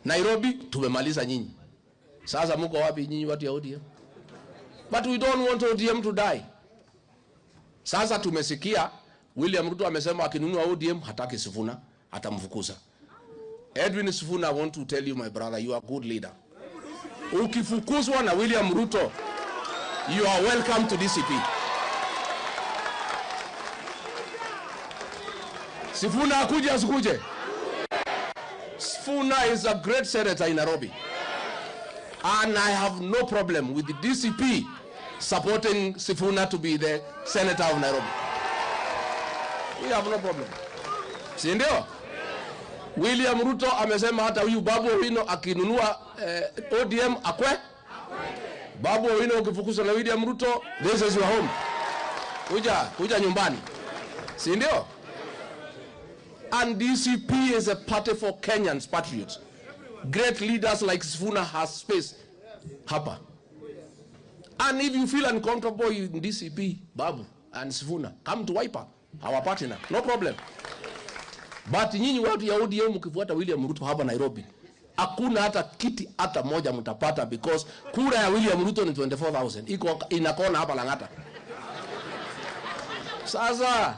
Nairobi tumemaliza nyinyi. Sasa mko wapi nyinyi watu ya ODM? But we don't want ODM to die. Sasa tumesikia William Ruto amesema akinunua ODM hataki Sifuna, atamfukuza. Edwin Sifuna, I want to tell you, my brother, you are a good leader. Ukifukuzwa na William Ruto, you are welcome to DCP. Sifuna akuje asikuje? Sifuna is a great senator in Nairobi. And I have no problem with the DCP supporting Sifuna to be the senator of Nairobi. We have no problem. Si ndio? William Ruto amesema hata huyu Babu Owino akinunua ODM akwe. Babu Owino ukifukuzwa na William Ruto, this is your home. Kuja nyumbani. Si ndio? And DCP is a party for Kenyans, patriots. Great leaders like Sifuna has space hapa. And if you feel uncomfortable in DCP, Babu and Sifuna, come to Wiper, our partner. No problem. But nyinyi watu ya ODM mkifuata William Ruto hapa Nairobi, hakuna hata kiti hata moja mtapata, because kura ya William Ruto ni 24,000. Iko inakona hapa Lang'ata. Sasa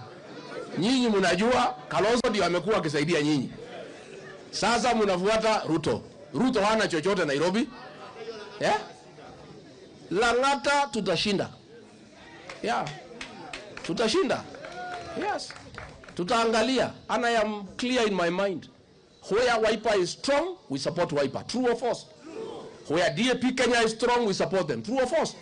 nyinyi mnajua Kalonzo ndio amekuwa akisaidia nyinyi. Sasa mnafuata Ruto. Ruto hana chochote Nairobi. Yeah? Lang'ata tutashinda. Yeah. Tutashinda. Yes. Tutaangalia. And I am clear in my mind. Where Wiper is strong, we support Wiper. True or false? Where DAP Kenya is strong, we support them. True or false?